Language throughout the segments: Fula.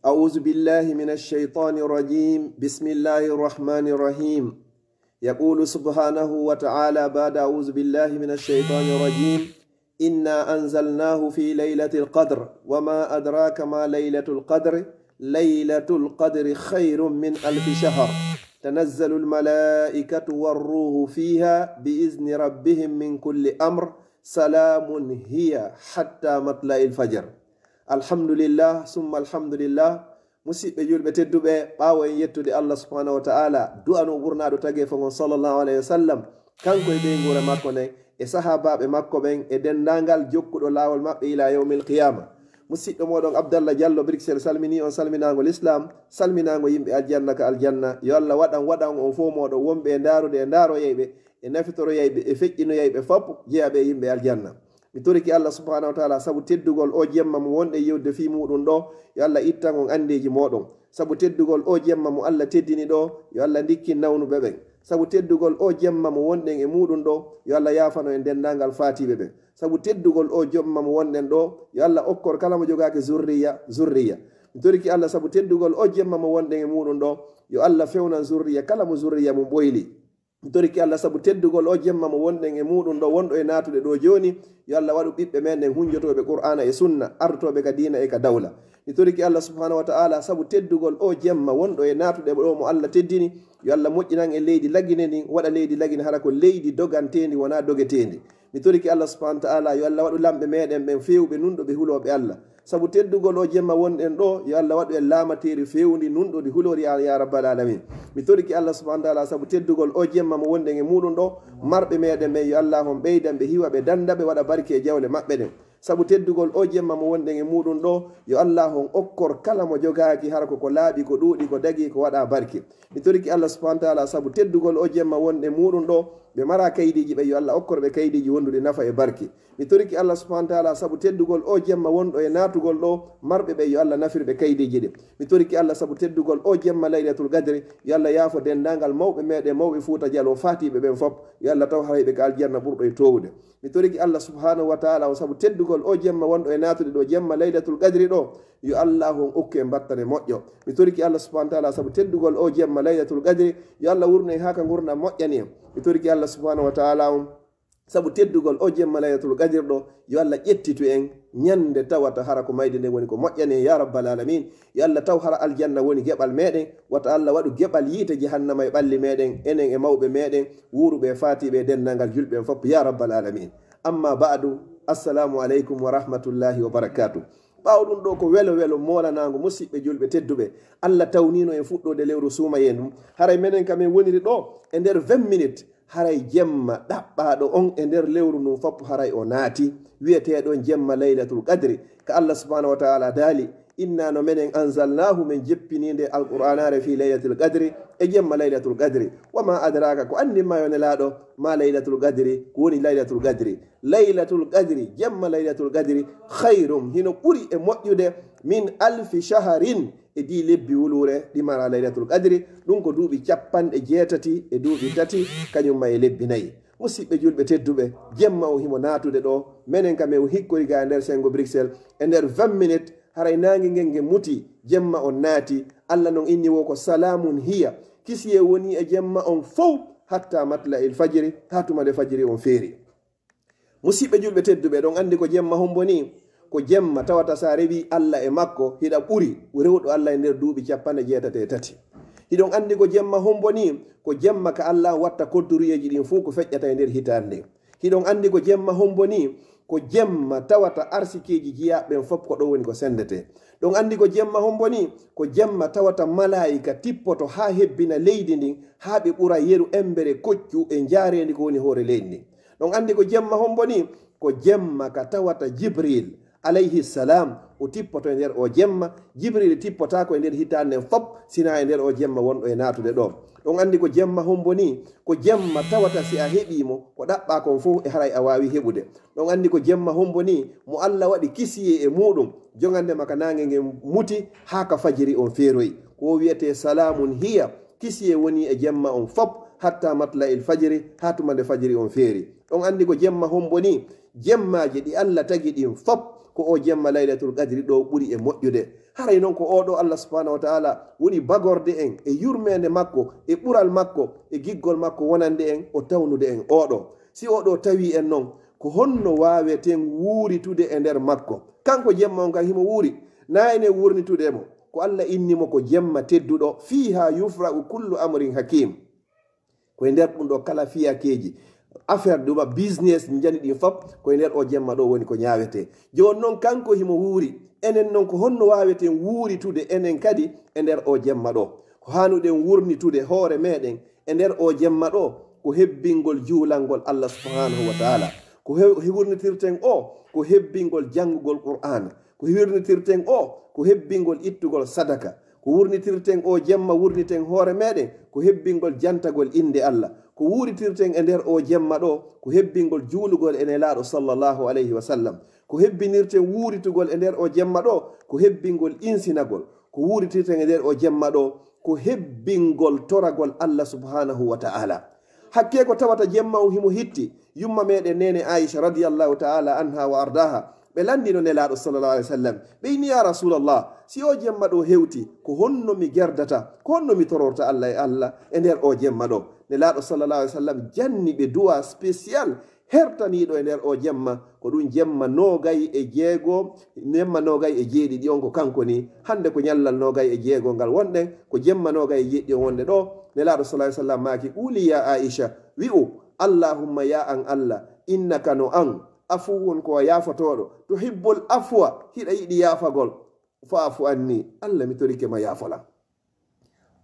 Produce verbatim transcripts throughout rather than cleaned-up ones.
أعوذ بالله من الشيطان الرجيم. بسم الله الرحمن الرحيم. يقول سبحانه وتعالى بعد أعوذ بالله من الشيطان الرجيم: إنا أنزلناه في ليلة القدر، وما أدراك ما ليلة القدر، ليلة القدر خير من ألف شهر، تنزل الملائكة والروح فيها بإذن ربهم من كل أمر، سلام هي حتى مطلع الفجر. الحمد لله ثم الحمد لله. Musidɓe julɓe tedduɓe, ɓaawo en yettude Allah subhanahu wa ta'ala, du'ano ɓurnaaɗo tageefo ngon sallallahu alayhi wa sallam, kanko e ɓeynguure makko nden, e sahaabaaɓe makko ɓen, e denndaangal jokkuɗo laawol maɓɓe ila yawmil qiyama. Musidɗo mooɗon Abdallah Diallo Bruxelles salminii on salminaango l'islam, salminaango yimɓe aljanna ka aljanna. Yo Allah waɗan, waɗan on fow mooɗon wonɓe e ndaarude e ndaaroyayɓe, e nafitoroyayɓe, e feƴƴinoyayɓe fop jeyaɓe e yimɓe aljanna. Mi toriki Allah subhanahu wa ta'ala sabu teddugol o jemma mo wonɗen yewde fii muuɗum ɗo, yo Allah ittan on anndeeji mooɗon. Sabu teddugol o jemma mo Allah teddini ɗo, yo Allah ndikkin nawnuɓe ɓen. Sabu teddugol o jemma mo wonɗen e muuɗum ɗo, yo Allah yaafano en denndaangal faatiiɓe ɓen. Sabu teddugol o jemma mo wonɗen ɗo, yo Allah okkor kala mo jogaaki zurriya, zurriya. Mi toriki Allah sabu teddugol o jemma mo wonɗen e muuɗum ɗo, yo Allah fewnan zurriya kala mo zurriya mum ɓoyli. Mi toriki Allah sabu teddugol o jemma mo wonɗen e muuɗum ɗo, wonɗo e naatude ɗo jooni, yo Allah waɗu ɓiɓɓe men ɗen hunjotooɓe Qur'aana e Sunna, artotooɓe ka diina e ka dawla. Mi toriki Allah subhanahu wa ta'ala sabu teddugol o jemma wonɗo e naatude ɗo mo Allah teddini, yo Allah moƴƴinan en leydi Lagine ndin, waɗa leydi Lagine hara ko leydi doganteendi, wonaa dogeteendi. Mi toriki Allah subhanahu wa ta'ala yo Allah waɗu lamɓe meɗen ɓen feewɓe nunɗo ɓe hulooɓe Allah. Sabu teddugol o jemma wonɗen ɗo, yo Allah waɗu en laamateeri feewndi nunɗo ndi huloori an, ya rabbal alamin. Mi toriki Allah subhanahu wa ta'ala sabu teddugol o jemma mo wonɗen e muuɗum ɗo, marɓe meɗen ɓen yo Allah on ɓeydan ɓe hiwa ɓe dannda ɓe waɗa barke e jawle maɓɓe ɗen. Sabu teddugol o jemma mo wonɗen e muuɗum ɗo, yo Allah on okkor kala mo jogaaki hara ko ko laaɓi, ko ɗuuɗi, ko dagii, ko waɗa barke. Mi toriki Allah subhanahu wa ta'ala sabu teddugol o jemma wonɗen muuɗum ɗo, ɓe mara kaydiiji ɓe yo Allah okkor ɓe kaydiiji wonduɗi nafa e barke. Mi toriki Allah subhanahu wa ta'ala sabu teddugol o jemma wonɗo e naatugol ɗo, marɓe ɓe yo Allah nafir ɓe kaydiiji ɗin. Mi toriki Allah sabu teddugol o jemma Laylatul Qadri, yo Allah yaafo denndaangal mawɓe meɗen, mawɓe Fuuta Jaloo faatiiɓe ɓen fop, yo Allah taw haray ɓe ka aljanna ɓurɗo e toowude. Mi toriki Allah subhanahu wa ta'ala on sabu teddugol o jemma wonɗo e naatude ɗo, jemma Laylatul Qadri ɗo, yo Allah on okku en battane moƴƴo. Mi toriki Allah subhanahu wa ta'ala sabu teddugol o jemma Laylatul Qadri, yo Allah wurnu en haa ka ngurndan moƴƴani en. Mi toriki Allah subhanahu wa ta'ala on sabu teddugol o jemma Laylatul Qadri ɗo, yo Allah ƴettitu en ñande tawata hara ko mayde nden woni ko moƴƴani en, ya rabbal alamin. Yo Allah taw hara aljanna woni geɓal meɗen, wata Allah waɗu geɓal yiite jahannama e ɓalli meɗen, enen e mawɓe meɗen, wuuruɓe e faatiiɓe e denndaangal julɓe en fop, ya rabbal alamin. Amma ba'du, assalamu aleykum wa rahmatullahi wa barakatuh. Ɓaawo ɗum ɗo ko welo welo moolanaango musidɓe julɓe tedduɓe. Allah tawniino en fuɗɗoode lewru suumayee ndun. Haray menen kam en woniri ɗo e nder vingt minutes. Haray jemma ɗaɓɓaaɗo on e nder lewru ndun fop haray o naati. Wi'eteeɗon jemma Laylatul Qadri. Ka Allah subhanahu wa ta'ala daali, inna no menen anzalnaahu, men jeppinii nde Alqur'aanaare fii Laylatul Qadri, e jemma Laylatul Qadri. Wa ma adraka, ko anndin ma yo Nelaaɗo, ma Laylatul Qadri, ko woni Laylatul Qadri. Laylatul Qadri, jemma Laylatul Qadri, khayrun, hino ɓuri e moƴƴude, min alfi shahrin, e dii lebbi wuluure ɗi mara Laylatul Qadri, ɗum ko duuɓi cappanɗe jeetati e duuɓi tati, kañum ma e lebbi nayi. Musidɓe julɓe tedduɓe, jemma o himo naatude ɗo, menen kam e o hikkori ga e nder sengo Bruxelles, e nder vingt minutes, haray naange ngen nge muti, jemma on naati. Allah non inni wo ko salamun hiya, kisiyee woni e jemma on fow, hatta matla'il fajri, haa tuma nde fajiri on feeri. Musidɓe julɓe tedduɓe, ɗon anndi ko jemma hombo ni? Ko jemma tawata sa rewi Allah e makko, hiɗa ɓuri rewɗo Allah e nder duuɓi cappanɗe jeetati e tati. Hiɗon anndi ko jemma hombo ni? Ko jemma ka Allah watta kodduruyeeji ɗin fuu ko feƴƴata e nder hitaande nden. Hiɗon anndi ko jemma hombo ni? Ko jemma tawata arsikeeji jiyaaɓe ɓen fop ko ɗon woni ko senndetee. Ɗon anndi ko jemma hombo ni? Ko jemma tawata malaa'ika tippoto haa hebbina leydi ndin, haa ɓe ɓura yeru embere koccu e njaareendi ko woni hoore leydi ndin. Ɗon anndi ko jemma hombo ni? Ko jemma ka tawata Jibril alayhi salam o tippoto e nder o jemma. Jibril tippotaako e nder hitaande nden fop, sina e nder o jemma wonɗo e naatude ɗo. Ɗon anndi ko jemma hombo ni? Ko jemma tawata si a heɓii mo, ko ɗaɓɓaa kon fow e haray a waawi heɓude. Ɗon anndi ko jemma hombo ni? Mo Allah waɗi kisiyee e muuɗum, jogande ma ka naange ngen muti haa ka fajiri on feeroyi. Ko o wi'etee salamun hiya, kisiyee woni e jemma on fop, hatta matla'il fajiri, haa tuma nde fajiri on feeri. Ɗon anndi ko jemma hombo ni? Jemmaaji ɗi Allah tagi ɗin fop, ko o jemma Laylatul Qadri ɗo ɓuri e moƴƴude. Haray non ko oɗo Allah subhanahu wa ta'ala woni bagorde en e yurmeende makko e ɓural makko e giggol makko wonande en o tawnude en oɗo. Si oɗo tawi en non, ko honno waaweten wuuritude e nder makko? Kanko jemma on kan himo wuuri, na enen wurnitude mo. Ko Allah inni mo ko jemma tedduɗo, fiha yufra'u kullu amrin hakim. Ko e nder ɗum ɗo kala fiyakeeji, affaire ɗuma, business, njani ɗin fop, ko e nder o jemma ɗo woni ko ñaawetee. Jooni non kanko himo wuuri, enen non ko honno waaweten wuuritude enen kadi e nder o jemma ɗo? Ko haanuɗen wurnitude hoore meɗen e nder o jemma ɗo, ko hebbingol juulangol Allah subhanahu wa ta'ala, ko he- wurnitirten o, ko hebbingol janngugol Qur'aana, ko wurnitirten o, ko hebbingol ittugol sadaka, ko wurnitirten o jemma, wurniten hoore meɗen, ko hebbingol jantagol innde Allah. Ko wuritirten e nder o jemma ɗo, ko hebbingol juulugol e Nelaaɗo sallallahu alayhi wa sallam. Ko hebbinirten wuritugol e nder o jemma ɗo, ko hebbingol insinagol. Ko wuritirten e nder o jemma ɗo, ko hebbingol toragol Allah subhanahu wa ta'ala. Hakkee ko tawata jemma on himo hitti, yumma meɗen neene Aisha radiyallahu ta'ala anha wa ardaha, ɓe lanndino Nelaaɗo sallallahu alayhi wa sallam, ɓe inni, "Ya Rasulallah, si o jemma ɗo hewti, ko honno mi gerdata? Ko honno mi tororta Allah e Allah e nder o jemma ɗo?" Nelaaɗo sallallahu alayhi wa sallam janni ɓe du'a spécial hertaniiɗo e nder o jemma, ko ɗum jemma noogay e jeego, jemma noogay e jeeɗiɗi on ko kanko ni. Hannde ko ñallal noogay e jeego ngal wonɗen, ko jemma noogay e jeeɗiɗi on wonde ɗo. Nelaaɗo sallallahu alayhi wa sallam maaki, "Quli ya Aisha, wi'u, Allahumma, ya an Allah, innaka, no an, afuwun, ko a yaafotooɗo, tuhibbul afwa, hiɗa yiɗi yaafagol, fa'fu anni, Allah, mi torike ma yaafolan."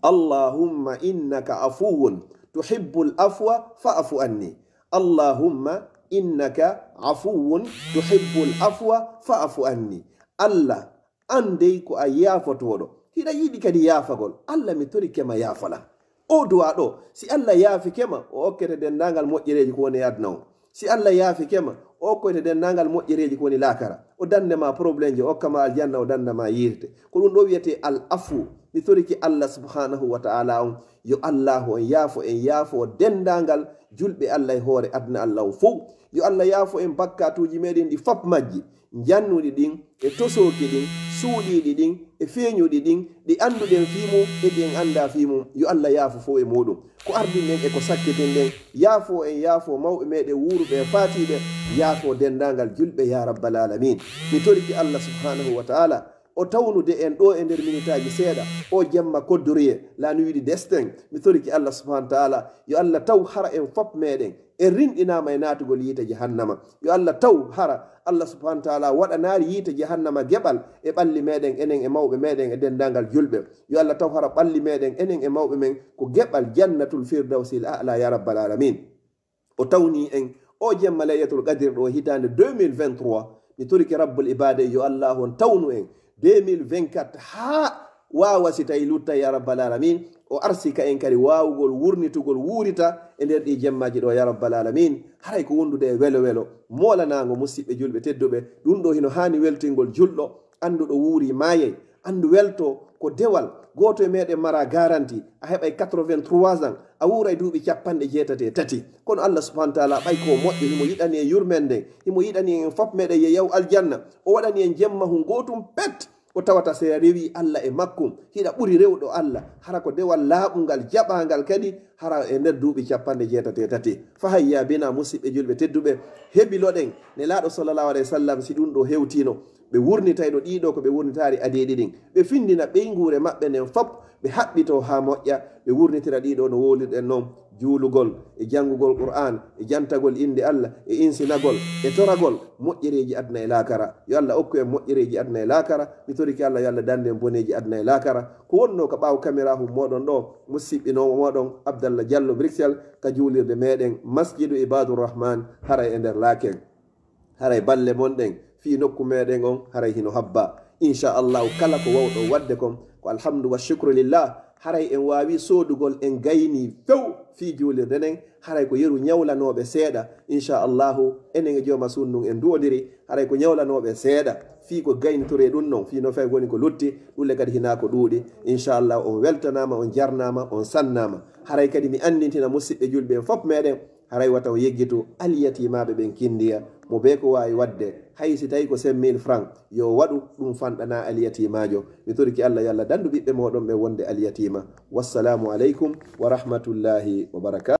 Allahumma innaka afuwun tuhibbul afwa fa'fu anni. Allahumma innaka afuwun tuhibbul afwa fa'fu anni. Allah, an dey ko a yaafotooɗo, hiɗa yiɗi kadi yaafagol. Allah, mi torike ma yaafolan. O du'a ɗo, si Allah yaafike ma, o okkete denndaangal moƴƴereeji ko woni e aduna o. Si Allah yaafike ma, o okkoyte denndaangal moƴƴereeji ko woni laakara. O dannde ma problème ji, o okka ma aljanna, o dannda ma yiite. Ko ɗum ɗo wiyetee al afu. Mi torike Allah subhanahu wa ta'ala on, yo Allahu on yaafo en, yaafo denndaangal julɓe Allah e hoore aduna Allah on fow. Yo Allah yaafo en bakkatuuji meɗen ɗi fop majji, jannuɗi ɗin, e tosooki ɗin, suuɗiiɗi ɗin, e feeñuɗi ɗin, ɗi annduɗen fii mum, e ɗi en anndaa fii mum. Yo Allah yaafo fow e muuɗum. Ko ardinɗen e ko sakkitinɗen, yaafo en, yaafo mawɓe meɗen wuuruɓe e faatiiɓe, yaafo denndaangal julɓe, ya rabbal alamin. Mi torike Allah subhanahu wa ta'ala, o tawnude en ɗo e nder minitaaji seeɗa, o jemma courrier, la nuit du destin. Mi torike Allah subhanahu wa ta'ala, yo Allah taw hara en fop meɗen en rinɗinaama e naatugol yiite jahannama. Yo Allah taw hara Allah subhanahu wa ta'ala waɗanaali yiite jahannama geɓal e ɓalli meɗen, enen e mawɓe meɗen e denndaangal julɓe. Yo Allah taw hara ɓalli meɗen, enen e mawɓe men, ko geɓal jannatul firdawsil a'la, ya rabbal alamin. O tawni en o jemma laylatul qadri ɗo hitaande deux mille vingt-trois. Mi torike rabbul ibaada, yo Allah on tawnu en deux mille vingt-quatre haa waawa, si tawi lutta, ya rabbal alamin. O arsika en kadi waawugol wurnitugol wuurita e nder ɗi jemmaaji ɗo, ya rabbal alamin. Haray ko wondude e welo welo, moolanaango musiɓɓe julɓe tedduɓe. Ɗum ɗo hino haani weltingol julɗo, annduɗo wuuri maayay, anndu welto ko dewal. Gooto e meɗen mara garanti, a heɓay quatre-vingt-trois ans, a wuuray duuɓi capanɗe jeetati e tati. Kono Allah subhanahu wa ta'ala, ɓay ko moƴƴo, himo yiɗani en yurmende, himo yiɗani en fop meɗen yo yaw aljanna. O waɗani en jemma hun gootum pet. O tawata si a rewi Allah e makkum, hiɗa ɓuri rewɗo Allah, hara ko dewal laaɓungal, jaɓaangal kadi, hara e nder duuɓi capanɗe jeetati e tati. Fa hayya bina, musiɓɓe julɓe tedduɓe, hebiloɗen Nelaaɗo sallallahu alayhi wa sallam, si ɗum ɗo hewtino, ɓe wurnitayno ɗiɗo ko ɓe wurnitaari adeeɗi ɗin, ɓe findina ɓeynguure maɓɓe nden fop, ɓe haɓɓito haa moƴƴa, ɓe wurnitira ɗiɗo no wowlirɗen non. Juulugol, e janngugol Qur'aan, e jantagol innde Allah, e insinagol, e toragol moƴƴereeji aduna e laakara. Yo Allah okku en moƴƴereeji aduna e laakara. Mi torike Allah, yo Allah danndu en boneeji aduna e laakara. Ko wonnoo ka ɓaawo kamiraahu mooɗon ɗo, musiɓɓinoowo mooɗon, Abdallah Diallo Bruxelles, ka juulirde meɗen Masjidu Ibadur Rahman, haray e nder Laaken. Haray balle mon ɗen fii nokku meɗen on, haray hino habba. Inchallahu, kala ko wawɗo wadde kon, ko alhamdu wa shukru lillah. Haray en waawi soodugol, en gayni few fii juulirde nden. Haray ko yeru ñawlanooɓe seeɗa. Inchallahu, enen e jooma suudu ndun en duwondiri. Haray ko ñawlanooɓe seeɗa fii ko gaynitoree ɗum non, fii no fay woni ko lutti, ɗum le kadi hinaa ko ɗuuɗi. Inchallahu, on weltanaama, on jarnaama, on sannaama. Haray kadi mi anndintina musiɓɓe julɓe en fop meɗen, haray wata o yeggitu alyatimaaɓe ɓen kindiya. mo bee ko waawi waɗde, hay si tawi ko cinq mille francs, yo waɗu ɗum fanɗana alyatimaajo. Mi toriki Allah yo Allah danndu ɓiɓɓe mooɗon ɓe wonde alyatima. Wassalamu aleykum wa rahmatullahi wa barakatuh.